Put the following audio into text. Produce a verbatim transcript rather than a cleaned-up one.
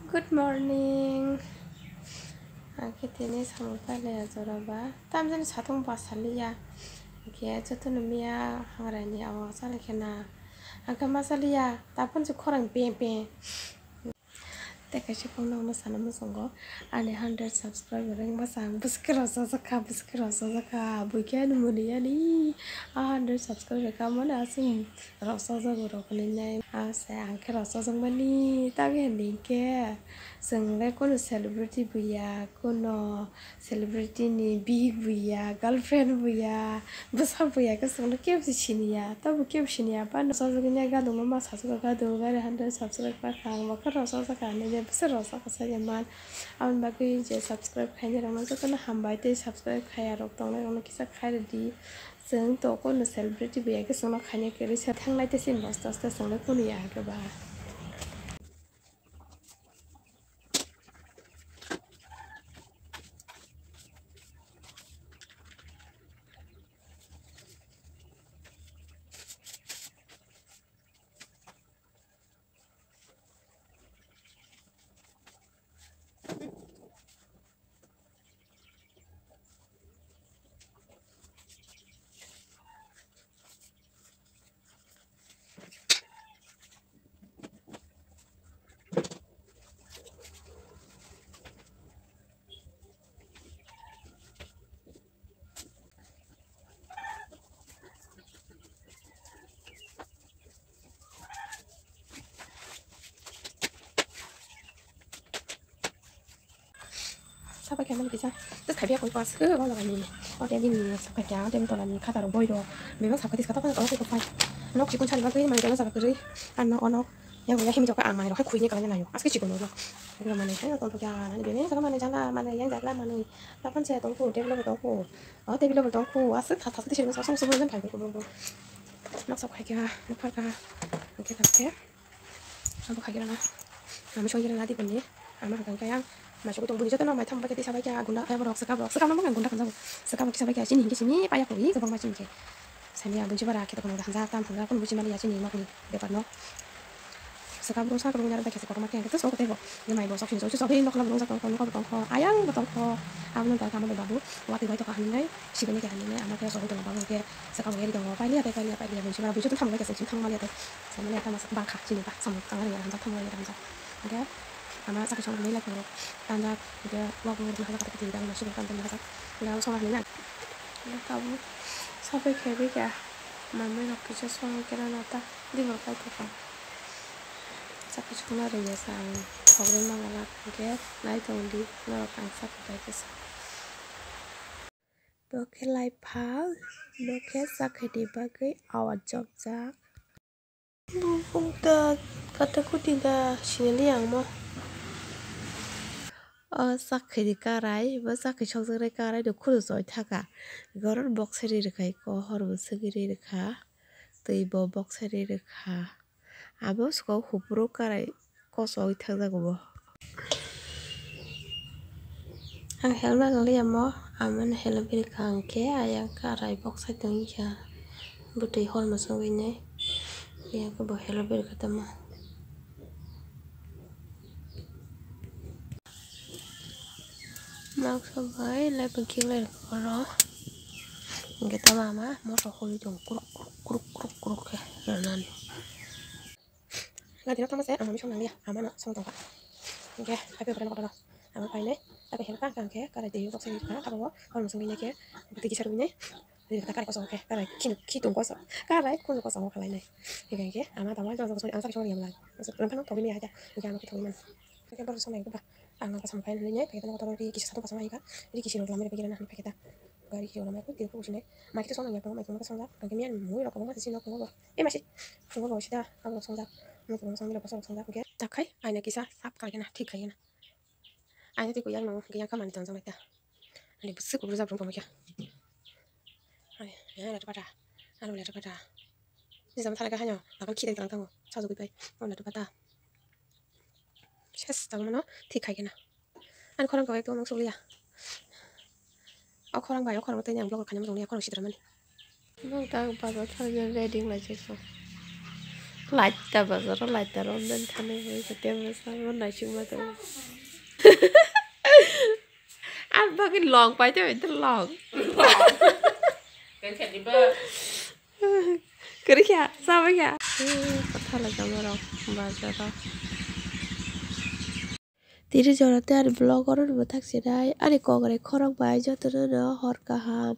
Good morning. Ang khe tini samung pailaiya jora ba. Tamjani satung basa liya. Hingkhe jotono miya hangraini awa chalaikhe na. Ang khe ma chaliya, taphunsi khorang peng peng. Tei kaisa phone nokno sana muchungo, ani hundred subscriber wngma se ang bwswk rwchajak kha, bwswk rwchajak kha, buikhe ani mwnwi yani a hundred subscriber kamani aswk rwchajak rok hinwi nai. Ase ang khe rwchajak mani, tamni hwnkhe chwng le kunu celebrity buya, kunu celebrity ni bihik buya, girlfriend buya, bwsa buya khe chwngno kebo se siniya, tabo kebo siniya. Phano sajagwi nai gadukno ma sajagwi gaduk, gari hundred subscribe kha, ang bo khe rwchajak kha hinwi je bwswk rwchajak kha sai man. Aboni bagwi je subscribe khainai rokno jotono hambai tei subscribe khaiya rok tongnai rokno kisa khai rwdi. Chwng to kunu celebrity buya khe chwngno khaina kwrwi se thangnai tei chini bosta bosta chwngno kunu ya khe ba. Sapai khe mani kisa. Just khai biya koi pas. Eh, wala gani. O table ni sapai kya, table tola ni khata rok boi rok. Bebak sapai tis kata kata koi koi. Nok chikon sari bagwi mani table sapai kwrwi. Ano onok. Yang ya himi jokka ang mani rok hai khuini kalanya nayo. Aske chikon rok. Mani hai ton to kya, nani bebe saka mani jana, mani yang jagla mani. Lapan se tongku, table bo tongku. O table bo tongku. Aske thas thas tisir sosong sosong jan khai ko. Nok sapai kya, nok phar ka. Oke, oke. Abo khaikhe rana. Ami songkhe rana di bini. Ama hwnkhe ang masuk tong bini jotono mai tham bai khe tisa bai khe gunda khe borok swkap rok swkap nang gunda khanjago. Swkap rok kisa bai khe chini hinkhe simi paya kori kwbangma chini khe. Sami ang bunchi bara khe tokno hanja tam hanja kun buchi mali ya chini nokni bepar no. Swkap rok sak rok nyar bai khe kotorma khe to sok tebo. Ye mai bo sok sini sok sok nok nok rok tong kho nok tong kho ayang bo tong kho. Abo no da kamo babu. Wati bai to ka hinai sibini khe hinai ama khe sok tong babu khe. Swkang bo yari tongo, pailiya tei pailiya, pailiya, bunsi bara, bunsi tong thangmani tei, samani tei masa bangkha, chini ba, samung tangmani hamjak, thangmani hamjak. Hingke, ama sakhi song nai lai tongo, tanjak, hingke, wak wak rok hajak, kata kati, dang, masuk, dang, dang, hajak. Hingke, abo song nai na. Hingke, tabuk, sabai khe bikha, mamai rok kisa song khe na nata, di bo kai tokha. Sakhi song na rwya sa ang, khogwi mangala, hingke, nai tong di, norok ang sakhi bai khe sa. Bo khe laiphang, bo khe chakhwini bagwi awat chopjak. Bumung da, kata kuti da, sinali ang mo. O chakhwini karai, bo chakhwi sokjaknai karai no khunu choi thaka. Goron boksai ri rwkha, eko hor bo swgwi ri rwkha, twi bo boksai ri rwkha. Abo soko hupro karai kochoi thangjago bo. Ang helmet liya mo, amon helmet rikha ang khe, ayang karai boksai tongkha. Bwtwi hor mwswngwi nai. Yang khe bo helmet rikha tamo. Maksa bai lai pang kiklai rwkha oro. Hingke tamo ama moso holi tongo kruk kruk kruk kruk kruk khe rwnani. Gari no tamo se ang mami song nang liya ama no song tongkha. Hingke happy birthday no kotor no ama painai. Happy help ka ang khe karai tei yok se ka abo hor mosong bini khe bwtwi kisa rwinai. Rwkha karai kosong khe karai khinu khitung kosong karai khunu kosong khalai nai. Hingke hingke ama tamo jora jora song ang sakhi song liya belai. Rwkha no thogwi maya haja hingke ama khe thogwi mano. Hingke borok song nai ba. Ang nang kasam paina hinwi packet no kotor ri kisa satung kasam aika. Ri kisi rok lamai ri packet na packet ta. Gari kisi rok lamai ko tir ko sini. Mai kisa song nang ya ko mai ko kasam da. Ang kemian mui rok ko ma sisi nok ko. E masi. Phungo bo sida ang rok song da. Mai ko song ni rok ko song da. Oke. Takhai aina kisa sap kai na thik kai na. Aina tiko yang no yang kamani tang jang ta. Ani busuk ko rujak rong ko ma kya. Ani ya la pata. Alo la pata. Ni jama thala ka hanyo. Lakan khidai tang tango. Sajugwi pai. Alo la pata. Ses, tabuk mano thik khai khe na. Ani khorang khe ekdom nang sukliya. O khorang bai o khorang tei ang vlog khaina mujung liya, khorang sitra mani. Nang ta bazar thang ready wng lai se. Laita bazaro laita romdan thani bai kete masa mo naising ma to. Ar bagwi long pai te bai to long. Kari kya, sama kya. Kotha lagamo rok bazaro. Tini jora tei ani vlog oro no mwthang sinai, ani kok rai khorang bai jotono no hor kaham.